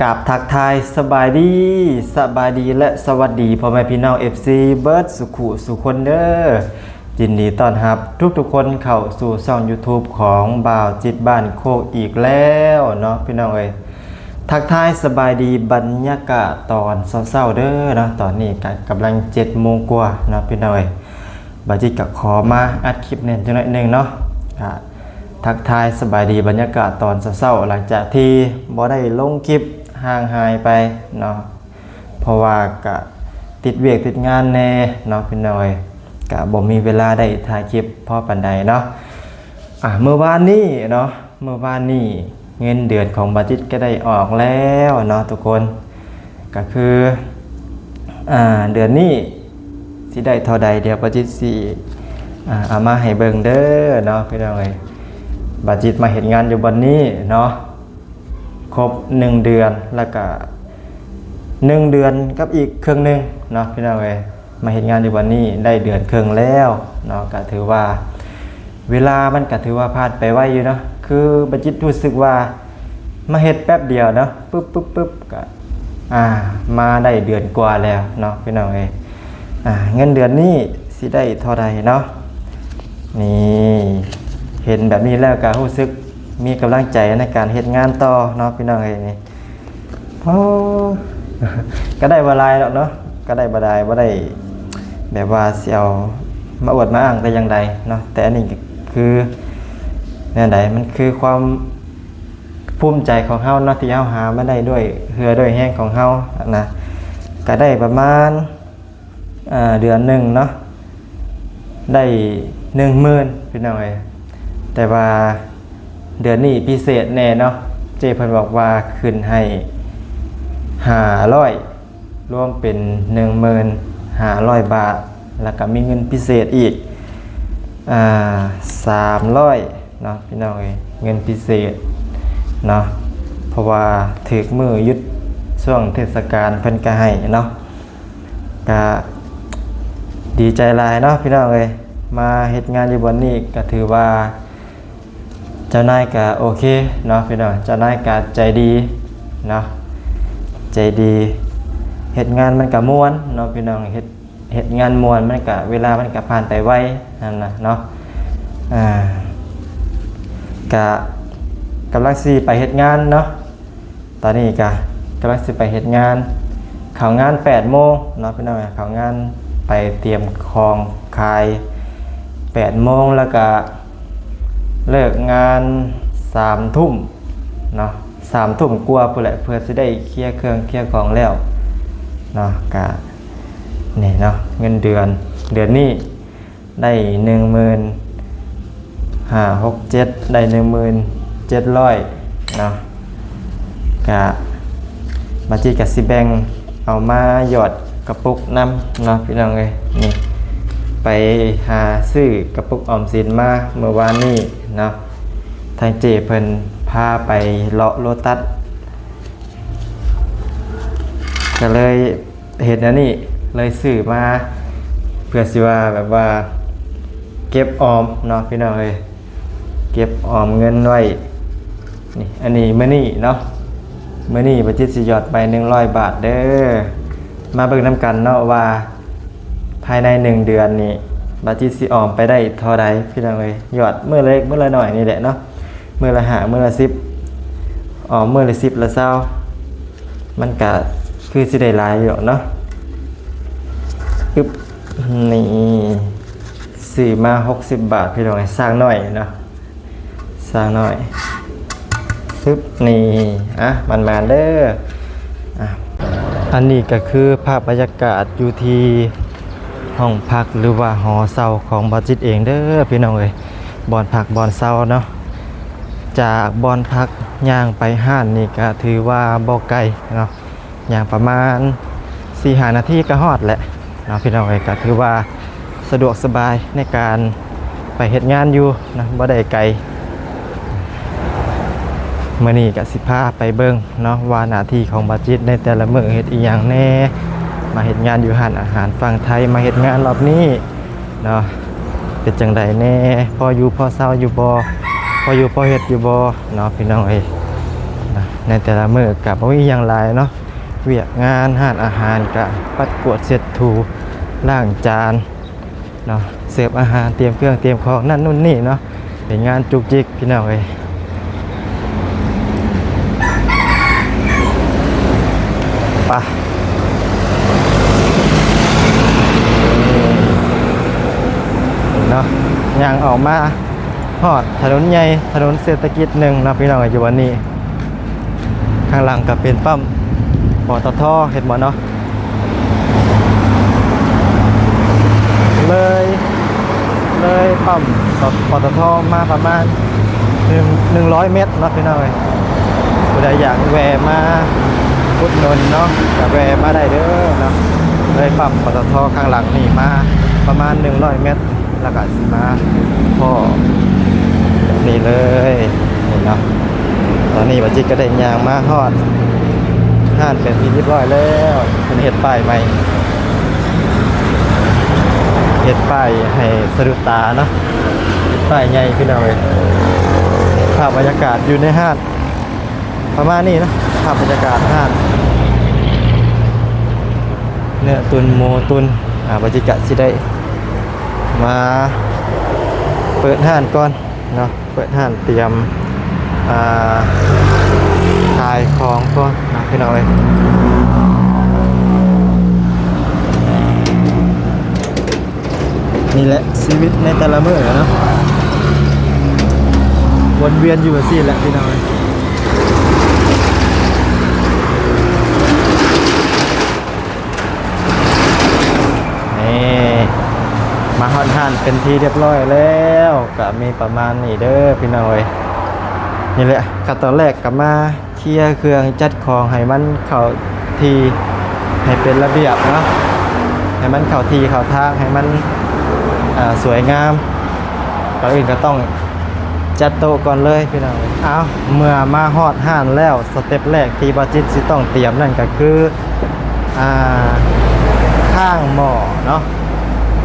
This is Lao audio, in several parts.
ກາບທັກທາຍສະບາຍດີ ສະບາຍດີ ແລະ ສະຫວັດດີພໍ່ແມ່ພີ່ນ້ອງ ເອັຟຊີ ເບິດສູ່ຄູ່ສູ່ຄົນເດີ້. ຍິນດີຕ້ອນຮັບທຸກໆຄົນເຂົ້າສູ່ຊ່ອງ YouTube ຂອງບ່າວຈິດບ້ານໂຄກອີກແລ້ວເນາະພີ່ນ້ອງເອີຍ. ທັກທາຍສະບາຍດີບັນຍາກາດຕອນເຊົ້າໆເດີ້ເນາະ. ຕອນນີ້ກະກຳລັງເຈັດໂມງກວ່າເນາະພີ່ນ້ອງເອີຍ. ບ່າວຈິດກະຂໍມາອັດຄລິບແດ່ຈັກໜ້ອຍໜຶ່ງເນາະ. ກະທັກທາຍສະບາຍດີບັນຍາກາດຕອນເຊົ້າໆ ຫຼັງຈາກທີ່ບໍ່ໄດ້ລົງຄລິບ ຫ່າງຫາຍໄປເນາະ. ເພາະວ່າກະຕິດວຽກຕິດງານແດ່ເນາະພີ່ນ້ອງເອີຍ. ກະບໍ່ມີເວລາໄດ້ຖ່າຍຄລິບພໍປານໃດເນາະ. ອ່າ ມື້ວານນີ້ເນາະ ມື້ວານນີ້ເງິນເດືອນຂອງບ່າວຈິດກະໄດ້ອອກແລ້ວເນາະທຸກຄົນ. ກະຄື ອ່າ ເດືອນນີ້ຊິໄດ້ເທົ່າໃດ ດຽວບ່າວຈິດຊິ ອ່າ ເອົາມາໃຫ້ເບິ່ງເດີ້ເນາະພີ່ນ້ອງເອີຍ. ບ່າວຈິດມາເຮັດງານຢູ່ບ່ອນນີ້ເນາະ ຄົບໜຶ່ງເດືອນ ແລ້ວກະໜຶ່ງເດືອນກັບອີກເຄິ່ງໜຶ່ງເນາະພີ່ນ້ອງເອີຍ. ມາເຮັດງານຢູ່ບ່ອນນີ້ໄດ້ເດືອນເຄິ່ງແລ້ວເນາະ. ກະຖືວ່າເວລາມັນກະຖືວ່າຜ່ານໄປໄວຢູ່ເນາະ. ຄືບ່າວຈິດຮູ້ສຶກວ່າມາເຮັດແປັບດຽວເນາະ ປຶບໆໆ ກະ ອ່າ ມາໄດ້ເດືອນກວ່າແລ້ວເນາະພີ່ນ້ອງເອີຍ. ອ່າ ເງິນເດືອນນີ້ຊິໄດ້ເທົ່າໃດເນາະ. ນີ້ ເຫັນແບບນີ້ແລ້ວກະຮູ້ສຶກມີກຳລັງໃຈໃນການເຮັດງານຕໍ່ເນາະພີ່ນ້ອງເອີຍ. ນີ້ ໂອ້ ກະໄດ້ບໍ່ຫຼາຍດອກເນາະ ກະໄດ້ບໍ່ຫຼາຍ ບໍ່ໄດ້ແບບວ່າຊິເອົາມາອວດມາອ້າງແຕ່ຢ່າງໃດເນາະ. ແຕ່ອັນນີ້ກະຄືແນວໃດ ມັນຄືຄວາມພູມໃຈຂອງເຮົາເນາະ ທີ່ເຮົາຫາມາໄດ້ດ້ວຍເຫື່ອດ້ວຍແຮງຂອງເຮົານະ. ກະໄດ້ປະມານ ອ່າ ເດືອນໜຶ່ງເນາະ ໄດ້ໜຶ່ງໝື່ນພີ່ນ້ອງເອີຍ. ແຕ່ວ່າເດືອນນີ້ພິເສດແດ່ເນາະ ເຈ້ເພິ່ນບອກວ່າຂຶ້ນໃຫ້ຫ້າຮ້ອຍ ລວມເປັນໜຶ່ງໝື່ນຫ້າຮ້ອຍບາດ ແລ້ວກະມີເງິນພິເສດອີກ ອ່າ ສາມຮ້ອຍເນາະພີ່ນ້ອງເອີຍ ເງິນພິເສດເນາະ. ເພາະວ່າຖືກມື້ຢຸດຊ່ວງເທດສະການເພິ່ນກະໃຫ້ເນາະ. ກະດີໃຈຫຼາຍເນາະພີ່ນ້ອງເອີຍ. ມາເຮັດງານຢູ່ບ່ອນນີ້ກະຖືວ່າເຈົ້ານາຍກະໂອເຄເນາະພີ່ນ້ອງ ເຈົ້ານາຍກະໃຈດີເນາະ ໃຈດີ. ເຮັດງານມັນກະມ່ວນເນາະພີ່ນ້ອງ ເຮັດ ເຮັດງານມ່ວນ ມັນກະ ເວລາມັນກະຜ່ານໄປໄວຫັ້ນນະເນາະ. ອ່າ ກະກຳລັງຊິໄປເຮັດງານເນາະ. ຕອນນີ້ກະກຳລັງຊິໄປເຮັດງານ ເຂົ້າງານແປດໂມງເນາະພີ່ນ້ອງ. ເຂົ້າງານໄປຕຽມຂອງຂາຍແປດໂມງ ແລ້ວກະເລີກງານສາມທຸ່ມເນາະ ສາມທຸ່ມກວ່າພຸ້ນແຫຼະ ເພື່ອຊິໄດ້ເຄຍເຄື່ອງເຄຍຂອງແລ້ວເນາະ. ກະນີ້ເນາະ ເງິນເດືອນເດືອນນີ້ ໄດ້ໜຶ່ງໝື່ນຫ້າ ຫົກ ເຈັດ ໄດ້ໜຶ່ງໝື່ນເຈັດຮ້ອຍເນາະ. ກະບາດນີ້ກະຊິແບ່ງເອົາມາຢອດກະປຸກນຳເນາະພີ່ນ້ອງເອີຍ. ນີ້ ໄປຫາຊື້ກະປຸກອອມສິນມາມື້ວານນີ້ເນາະ ທາງເຈ້ເພິ່ນພາໄປເລາະໂລຕັດ ກະເລີຍ ເຫັນອັນນີ້ເລີຍຊື້ມາ ເພື່ອຊິວ່າແບບວ່າເກັບອອມເນາະພີ່ນ້ອງເອີຍ ເກັບອອມເງິນໄວ້. ນີ້ ອັນນີ້ມື້ນີ້ເນາະ ມື້ນີ້ບາດຈິດຊິຢອດໄປໜຶ່ງຮ້ອຍບາດເດີ້. ມາເບິ່ງນຳກັນເນາະວ່າພາຍໃນໜຶ່ງເດືອນນີ້ບາດຈິດຊິອອມໄປໄດ້ເທົ່າໃດພີ່ນ້ອງເອີຍ. ຢອດມື້ລະເລັກມື້ລະໜ້ອຍນີ້ແຫຼະເນາະ ມື້ລະຫ້າ ມື້ລະສິບ ອອມມື້ລະສິບລະຊາວ ມັນກະຄືຊິໄດ້ຫຼາຍຢູ່ດອກເນາະ. ອຶບ ນີ້ ຊື້ມາຫົກສິບບາດພີ່ນ້ອງເອີຍ ຊ້າງນ້ອຍເນາະ ຊ້າງນ້ອຍ. ອຶບ ນີ້ ອ່ະ ໝານໆເດີ້. ອ່ະ ອັນນີ້ກະຄືພາບບັນຍາກາດຢູ່ທີ່ຫ້ອງພັກ ຫຼືວ່າຫໍເຊົ່າຂອງບາດຈິດເອງເດີ້ພີ່ນ້ອງເອີຍ. ບ່ອນພັກບ່ອນເຊົ່າເນາະ ຈາກບ່ອນພັກຍ່າງໄປຮ້ານນີ້ກະຖືວ່າບໍ່ໄກເນາະ ຍ່າງປະມານສີ່ຫ້ານາທີກະຮອດແຫຼະເນາະພີ່ນ້ອງເອີຍ. ກະຖືວ່າສະດວກສະບາຍໃນການໄປເຮັດງານຢູ່ເນາະ ບໍ່ໄດ້ໄກ. ມື້ນີ້ກະຊິພາໄປເບິ່ງເນາະວ່າໜ້າທີ່ຂອງບາດຈິດໃນແຕ່ລະມື້ເຮັດອີ່ຫຍັງແດ່. ມາເຮັດງານຢູ່ຮ້ານອາຫານຝັ່ງໄທ ມາເຮັດງານລອບນີ້ ເນາະ ເປັນຈັ່ງໃດແດ່ ພໍຢູ່ພໍເຊົາຢູ່ບໍ່ ພໍຢູ່ພໍເຮັດຢູ່ບໍ່ເນາະ ພີ່ນ້ອງເອີຍ. ໃນແຕ່ລະມື້ກະບໍ່ມີຫຍັງຫຼາຍເນາະ, ວຽກງານຮ້ານອາຫານກະປັດກວາດເຊັດຖູ ລ້າງຈານເນາະ, ເສີບອາຫານ ຕຽມເຄື່ອງຕຽມຂອງນັ້ນໂນ່ນນີ້ເນາະ, ເປັນງານຈຸກຈິກພີ່ນ້ອງເອີຍ. ໄປເນາະ, ຍ່າງອອກມາຮອດຖະໜົນໃຫຍ່ ຖະໜົນເສດຖະກິດໜຶ່ງເນາະ ພີ່ນ້ອງເອີຍ. ຢູ່ວັນນີ້ ຂ້າງຫຼັງກໍເປັນປ້ຳ ປຕທ ເຫັນບໍ່ເນາະ? ເລີຍ ເລີຍປ້ຳ ປຕທ ມາປະມານໜຶ່ງ ໜຶ່ງຮ້ອຍແມັດເນາະ ພີ່ນ້ອງເອີຍ. ຜູ້ໃດຢາກແວ່ມາອຸດໜູນເນາະ ກໍແວ່ມາໄດ້ເດີເນາະ. ເລີຍປ້ຳ ປຕທ ຂ້າງຫຼັງນີ້ມາປະມານໜຶ່ງຮ້ອຍແມັດ ແລ້ວກໍຊິມາພໍ້ນີ້ເລີຍ ນີ້ເນາະ. ຕອນນີ້ບ່າວຈິດກໍໄດ້ຍ່າງມາຮອດຮ້ານເປັນທີ່ຮຽບຮ້ອຍແລ້ວ. ເພິ່ນເຮັດປ້າຍໃໝ່ ເຮັດປ້າຍໃຫ້ສະດຸດຕາເນາະ, ເຮັດປ້າຍໃຫຍ່ພີ່ນ້ອງເອີຍ. ພາບບັນຍາກາດຢູ່ໃນຮ້ານປະມານນີ້ເນາະ, ພາບບັນຍາກາດຮ້ານເນື້ອຕຸນ ໝູຕຸນ. ອ່າ ບ່າວຈິດກະຊິໄດ້ມາເປີດຮ້ານກ່ອນເນາະ, ເປີດຮ້ານຕຽມ ອ່າ ຂາຍຂອງກ່ອນເນາະ ພີ່ນ້ອງເອີຍ. ນີ້ແຫຼະຊີວິດໃນແຕ່ລະມື້ເນາະ, ວົນວຽນຢູ່ຈັ່ງຊີ້ແຫຼະ ພີ່ນ້ອງເອີຍ. ນີ້ ມາຮອດຮ້ານເປັນທີ່ຮຽບຮ້ອຍແລ້ວ ກະມີປະມານນີ້ເດີພີ່ນ້ອງເອີຍ. ນີ້ແຫຼະ ຂັ້ນຕອນແລກກະມາເຄຍເຄື່ອງຈັດຂອງໃຫ້ມັນເຂົ້າທີ່ ໃຫ້ເປັນລະບຽບເນາະ, ໃຫ້ມັນເຂົ້າທີ່ເຂົ້າທາງ ໃຫ້ມັນ ເອີ ສວຍງາມ. ກ່ອນອື່ນກໍຕ້ອງຈັດໂຕະກ່ອນເລີຍພີ່ນ້ອງ. ເອົາ ເມື່ອມາຮອດຮ້ານແລ້ວ ສະເຕັບແລກທີ່ບ່າວຈິດຊິຕ້ອງຕຽມນັ້ນກໍຄື ອ່າ ຄ້າງໝໍ້ເນາະ,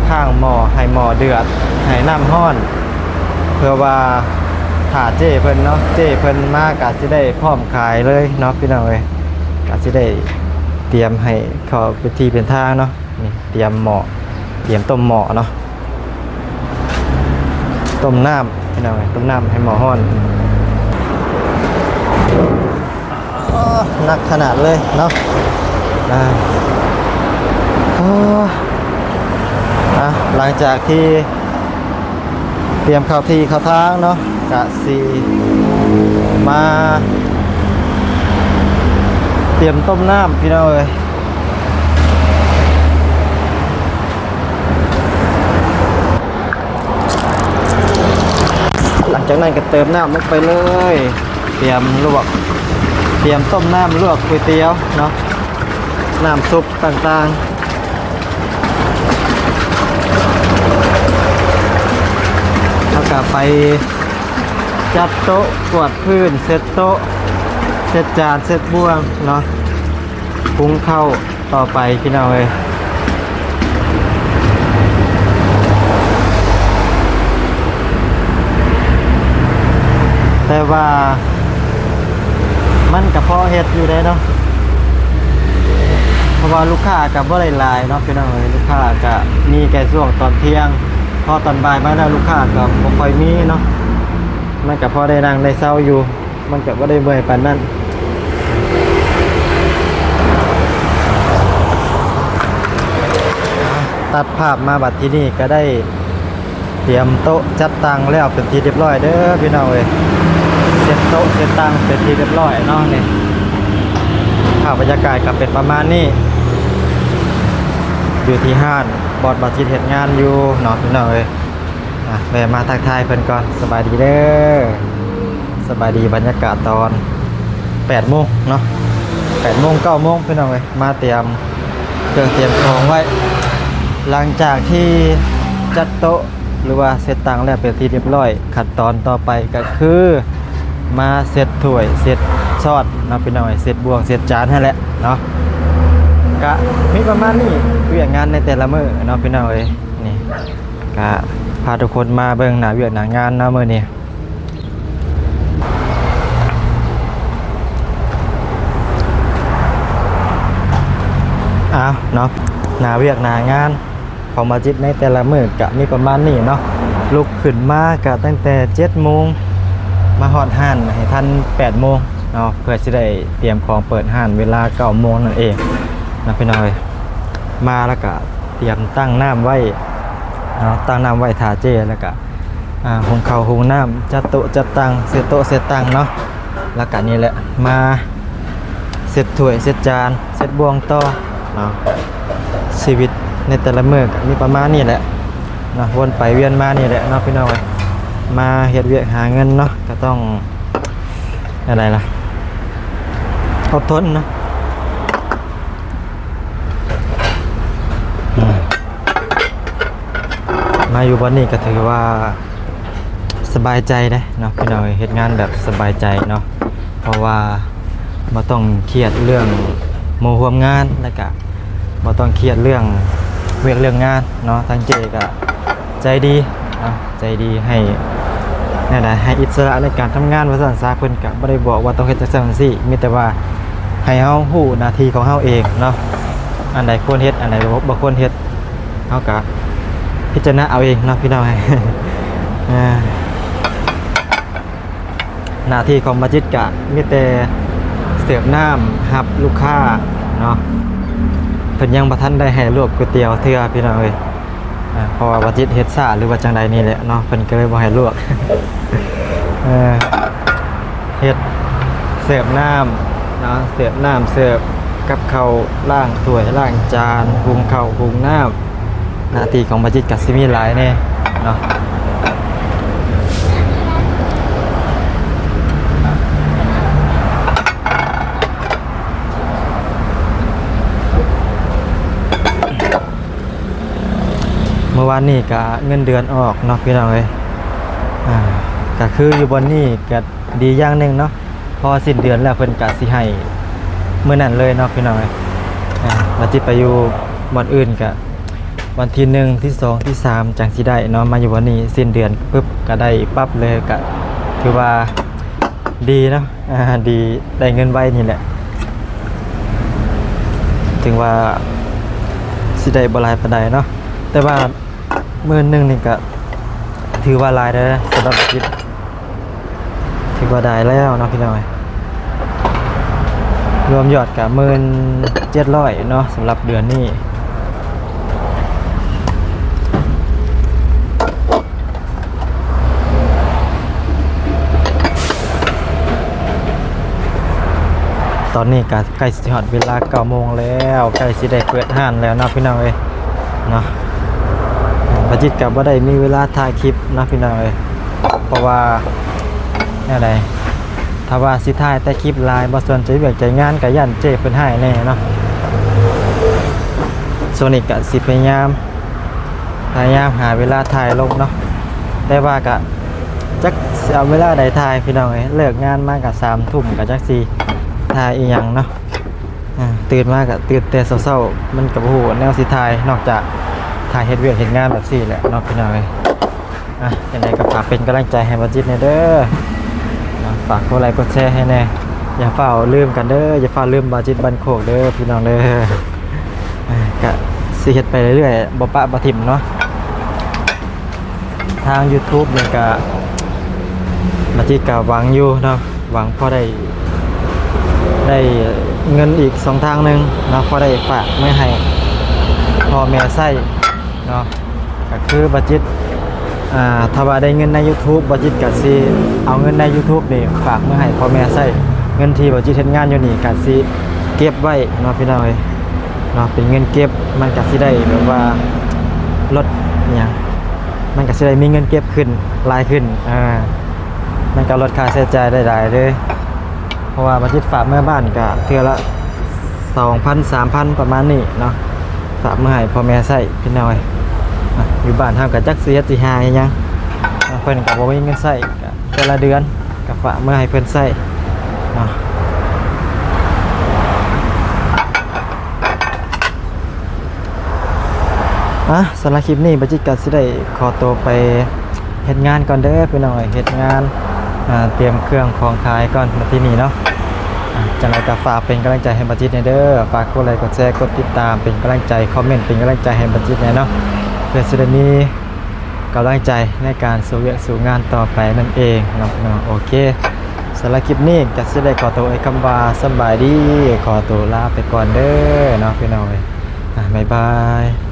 ຄ້າງໝໍ້ໃຫ້ໝໍ້ເດືອດ ໃຫ້ນ້ຳຮ້ອນ ເພື່ອວ່າຖ້າເຈ້ເພິ່ນເນາະ, ເຈ້ເພິ່ນມາກໍຊິໄດ້ພ້ອມຂາຍເລີຍເນາະ ພີ່ນ້ອງເອີຍ. ກໍຊິໄດ້ຕຽມໃຫ້ເຂົ້າເປັນທີ່ເປັນທາງເນາະ. ນີ້ຕຽມໝໍ້ ຕຽມຕົ້ມໝໍ້ເນາະ, ຕົ້ມນ້ຳພີ່ນ້ອງເອີຍ, ຕົ້ມນ້ຳໃຫ້ໝໍ້ຮ້ອນ. ໂອ້ ໜັກຂະໜາດເລີຍເນາະ. ອ່າ ໂອ້ ອ່ະ ຫຼັງຈາກທີ່ ຕຽມເຂົ້າທີ່ເຂົ້າທາງເນາະ, ກະຊິມາຕຽມຕົ້ມນ້ຳພີ່ນ້ອງເອີຍ. ຫຼັງຈາກນັ້ນກໍເຕີມນ້ຳລົງໄປເລີຍ, ຕຽມລວກ ຕຽມຕົ້ມນ້ຳລວກກ໋ວຍຕຽວເນາະ, ນ້ຳຊຸບຕ່າງໆ. ເຮົາກໍໄປຈັດໂຕະ ກວາດພື້ນ ເຊັດໂຕະ ເຊັດຈານ ເຊັດບ່ວງເນາະ, ຫຸງເຂົ້າຕໍ່ໄປພີ່ນ້ອງເອີຍ. ແຕ່ວ່າ ມັນກະພໍເຮັດຢູ່ເດ້ເນາະ, ເພາະວ່າລູກຄ້າກະບໍ່ໄດ້ຫຼາຍເນາະພີ່ນ້ອງເອີຍ, ລູກຄ້າກະມີແຕ່ຊ່ວງຕອນທ່ຽງ, ພໍຕອນບ່າຍມາແລ້ວລູກຄ້າກະບໍ່ຄ່ອຍມີເນາະ, ມັນກະພໍໄດ້ນັ່ງໄດ້ເຊົາຢູ່, ມັນກະບໍ່ໄດ້ເມື່ອຍປານນັ້ນ. ຕັດພາບມາບັດທີນີ້ກະໄດ້ ຕຽມໂຕະຈັດຕັ່ງແລ້ວເປັນທີ່ຮຽບຮ້ອຍເດີພີ່ນ້ອງເອີຍ, ເຊັດໂຕະເຊັດຕັ່ງເປັນທີ່ຮຽບຮ້ອຍເນາະ. ນີ້ ພາບບັນຍາກາດກໍເປັນປະມານນີ້ ຢູ່ທີ່ຮ້ານບ່ອນບ່າວຈິດເຮັດງານຢູ່ເນາະພີ່ນ້ອງເອີຍ. ອ່ະ ແວະມາທັກທາຍເພິ່ນກ່ອນ, ສະບາຍດີເດີ. ສະບາຍດີ, ບັນຍາກາດຕອນແປດໂມງເນາະ, ແປດໂມງ ເກົ້າໂມງພີ່ນ້ອງເອີຍ, ມາຕຽມເຄື່ອງຕຽມຂອງໄວ້. ຫຼັງຈາກທີ່ຈັດໂຕະ ຫຼືວ່າເຊັດຕັ່ງແລ້ວເປັນທີ່ຮຽບຮ້ອຍ, ຂັ້ນຕອນຕໍ່ໄປກໍຄືມາເຊັດຖ້ວຍ ເຊັດຊ້ອນເນາະພີ່ນ້ອງເອີຍ, ເຊັດບ່ວງ ເຊັດຈານຫັ້ນແຫຼະເນາະ. ກະມີປະມານນີ້ ວຽກງານໃນແຕ່ລະມື້ເນາະພີ່ນ້ອງເອີຍ. ນີ້ ກະພາທຸກຄົນມາເບິ່ງໜ້າວຽກໜ້າງານເນາະມື້ນີ້. ເນາະ. ໜ້າວຽກໜ້າງານຂອງບ່າວຈິດໃນແຕ່ລະມື້ກະມີປະມານນີ້ເນາະ. ລຸກຂຶ້ນມາກະຕັ້ງແຕ່ເຈັດໂມງ ມາຮອດຮ້ານໃຫ້ທັນແປດໂມງເນາະ ເພື່ອຊິໄດ້ຕຽມຂອງເປີດຮ້ານເວລາເກົ້າໂມງນັ້ນເອງເນາະ ພີ່ນ້ອງເອີຍ. ມາແລ້ວກະຕຽມຕັ້ງນ້ຳໄວ້ເນາະ ຕັ້ງນ້ຳໄວ້ຖ້າເຈ້ ແລ້ວກະ ອາ ຫຸງເຂົ້າຫຸງນ້ຳ ຈັດໂຕະຈັດຕັ່ງ ເຊັດໂຕະເຊັດຕັ່ງເນາະ. ແລ້ວກະນີ້ແຫຼະ ມາເຊັດຖ້ວຍເຊັດຈານ ເຊັດບ່ວງຕໍ່ເນາະ. ຊີວິດໃນແຕ່ລະມື້ກະມີປະມານນີ້ແຫຼະເນາະ ວົນໄປວຽນມານີ້ແຫຼະເນາະ ພີ່ນ້ອງເອີຍ. ມາເຮັດວຽກຫາເງິນເນາະ ກະຕ້ອງ ແນວໃດລະ ອົດທົນເນາະ. ອືມ ມາຢູ່ບ່ອນນີ້ກະຖືວ່າສະບາຍໃຈເດ້ເນາະ ພີ່ນ້ອງເອີຍ. ເຮັດງານແບບສະບາຍໃຈເນາະ ເພາະວ່າບໍ່ຕ້ອງຄຽດເລື່ອງໝູ່ຮ່ວມງານ ແລ້ວກະບໍ່ຕ້ອງຄຽດເລື່ອງວຽກເລື່ອງງານເນາະ. ທາງເຈ້ກະໃຈດີເນາະ ໃຈດີ ໃຫ້ແນວໃດ ໃຫ້ອິດສະຫຼະໃນການທຳງານວ່າຊັ້ນຊະ. ເພິ່ນກະບໍ່ໄດ້ບອກວ່າຕ້ອງເຮັດຈັ່ງຊັ້ນຈັ່ງຊີ້ ມີແຕ່ວ່າໃຫ້ເຮົາຮູ້ໜ້າທີ່ຂອງເຮົາເອງເນາະ. ອັນໃດຄວນເຮັດ ອັນໃດບໍ່ ບໍ່ຄວນເຮັດ ເຮົາກະພິຈາລະນາເອົາເອງເນາະ ພີ່ນ້ອງ. ອາ ໜ້າທີ່ຂອງບ່າວຈິດກະມີແຕ່ເສີບນ້ຳ ຮັບລູກຄ້າເນາະ. ເພິ່ນຍັງບໍ່ທັນໄດ້ໃຫ້ລວກກ໋ວຍຕຽວເທື່ອ ພີ່ນ້ອງເອີຍ. ອາ ເພາະວ່າບ່າວຈິດເຮັດຊ້າ ຫຼືວ່າຈັ່ງໃດນີ້ແຫຼະເນາະ ເພິ່ນກະເລີຍບໍ່ໃຫ້ລວກ. ເອີ ເຮັດ ເສີບນ້ຳເນາະ ເສີບນ້ຳ ເສີບກັບເຂົ້າ ລ້າງຖ້ວຍລ້າງຈານ ຫຸງເຂົ້າຫຸງນ້ຳ. ໜ້າທີ່ຂອງບ່າວຈິດກະຊິມີຫຼາຍແດ່ເນາະ. ເມື່ອວານນີ້ກະເງິນເດືອນອອກເນາະ ພີ່ນ້ອງເອີຍ. ອາ ກະຄືຢູ່ບ່ອນນີ້ກະດີຢ່າງໜຶ່ງເນາະ ເພາະວ່າສິ້ນເດືອນແລ້ວເພິ່ນກະຊິໃຫ້ມື້ນັ້ນເລີຍເນາະ ພີ່ນ້ອງເອີຍ. ອາ ວ່າຊິໄປຢູ່ບ່ອນອື່ນກະວັນທີໜຶ່ງ ທີສອງ ທີສາມ ຈັ່ງຊິໄດ້ເນາະ. ມາຢູ່ບ່ອນນີ້ສິ້ນເດືອນປຶບກະໄດ້ປັບເລີຍ ກະຖືວ່າດີເນາະ. ອາ ດີ ໄດ້ເງິນໄວນີ້ແຫຼະ ເຖິງວ່າຊິໄດ້ບໍ່ຫຼາຍປານໃດເນາະ ແຕ່ວ່າໝື່ນໜຶ່ງນີ້ກະຖືວ່າຫຼາຍແລ້ວ ສຳລັບຊີວິດ ຖືວ່າໄດ້ແລ້ວເນາະ ພີ່ນ້ອງ. ລວມຍອດກະໝື່ນເຈັດຮ້ອຍເນາະ ສຳລັບເດືອນນີ້. ຕອນນີ້ກະໃກ້ຊິຮອດເວລາເກົ້າໂມງແລ້ວ ໃກ້ຊິໄດ້ເປີດຮ້ານແລ້ວເນາະ ພີ່ນ້ອງເອີຍເນາະ. ບ່າວຈິດກະບໍ່ໄດ້ມີເວລາຖ່າຍຄລິບເນາະ ພີ່ນ້ອງເອີຍ ເພາະວ່າແນວໃດ ຖ້າວ່າຊິຖ່າຍແຕ່ຄລິບຫຼາຍ ບໍ່ສົນໃຈວຽກໃຈງານ ກະຢ້ານເຈ້ເພິ່ນຮ້າຍແດ່ເນາະ. ຊ່ວງນີ້ກະຊິພະຍາຍາມ ພະຍາຍາມຫາເວລາຖ່າຍລົງເນາະ ແຕ່ວ່າກະຈັກຊິເອົາເວລາໃດຖ່າຍ ພີ່ນ້ອງເອີຍ. ເລີກງານມາກະສາມທຸ່ມ ກະຈັກຊິຖ່າຍອີ່ຫຍັງເນາະ. ອາ ຕື່ນມາກະຕື່ນແຕ່ເຊົ້າໆ ມັນກະບໍ່ຮູ້ແນວຊິຖ່າຍ ນອກຈາກຖ່າຍເຮັດວຽກເຮັດງານແບບຊີ້ແຫຼະເນາະ ພີ່ນ້ອງເອີຍ. ອ່ະ ຈັ່ງໃດກໍຝາກເປັນກຳລັງໃຈໃຫ້ບ່າວຈິດແດ່ເດີ. ອ່ະ ຝາກກົດໄລກົດແຊໃຫ້ແດ່. ຢ່າຟ້າວລືມກັນເດີ. ຢ່າຟ້າວລືມບ່າວຈິດບ້ານໂຄກເດີ ພີ່ນ້ອງເດີ. ອ່ະ ກະຊິເຮັດໄປເລື້ອຍໆ ບໍ່ປະບໍ່ຖິ້ມເນາະ. ທາງ YouTube ນີ້ກະ ບ່າວຈິດກະຫວັງຢູ່ເນາະ. ຫວັງພໍໄດ້ ໄດ້ເງິນອີກຊ່ອງທາງໜຶ່ງເນາະ, ພໍໄດ້ຝາກມາໃຫ້ພໍ່ແມ່ໃຊ້ເນາະ. ກໍຄືບ່າວຈິດ ອ່າ ຖ້າວ່າໄດ້ເງິນໃນ YouTube ບ່າວຈິດກໍຊິເອົາເງິນໃນ YouTube ນີ້ຝາກມາໃຫ້ພໍ່ແມ່ໃຊ້. ເງິນທີ່ບ່າວຈິດເຮັດງານຢູ່ນີ້ກໍຊິເກັບໄວ້ເນາະ ພີ່ນ້ອງເອີຍເນາະ, ເປັນເງິນເກັບ ມັນກໍຊິໄດ້ແບບວ່າລົດຫຍັງ ມັນກໍຊິໄດ້ມີເງິນເກັບຂຶ້ນ ຫຼາຍຂຶ້ນ ອ່າ ມັນກໍລົດຄ່າໃຊ້ຈ່າຍໄດ້ຫຼາຍເລີຍ. ເພາະວ່າບ່າວຈິດຝາກເມືອບ້ານກໍເທື່ອລະສອງພັນ ສາມພັນ ປະມານນີ້ເນາະ, ຝາກເມືອໃຫ້ພໍ່ແມ່ໃຊ້ພີ່ນ້ອງເອີຍ. ອ່າ ຢູ່ບ້ານເຮົາກໍຈັກຊິເຮັດຊິຫາເຮັດຫຍັງ ເພິ່ນກໍບໍ່ມີເງິນໃຊ້ ກໍແຕ່ລະເດືອນກໍຝາກເມືອໃຫ້ເພິ່ນໃຊ້ເນາະ. ອ່ະ ສຳລັບຄລິບນີ້ ບ່າວຈິດກໍຊິໄດ້ຂໍຕົວໄປເຮັດງານກ່ອນເດີພີ່ນ້ອງເອີຍ, ເຮັດງານ ອ່າ ຕຽມເຄື່ອງຂອງຂາຍກ່ອນ ມາທີ່ນີ້ເນາະ. ຈັ່ງໃດກໍຝາກເປັນກຳລັງໃຈໃຫ້ບ່າວຈິດແດ່ເດີ. ຝາກກົດໄລ ກົດແຊ ກົດຕິດຕາມ ເປັນກຳລັງໃຈ ຄອມເມັນເປັນກຳລັງໃຈໃຫ້ບ່າວຈິດແດ່ເນາະ ເພື່ອຊິໄດ້ມີກຳລັງໃຈໃນການສູ້ວຽກສູ້ງານຕໍ່ໄປນັ້ນເອງເນາະພີ່ນ້ອງ. ໂອເຄ ສຳລັບຄລິບນີ້ກໍຊິໄດ້ຂໍຕົວເອີຍຄຳວ່າສະບາຍດີ ຂໍຕົວລາໄປກ່ອນເດີເນາະພີ່ນ້ອງເອີຍ. ອາ ບາຍບາຍ.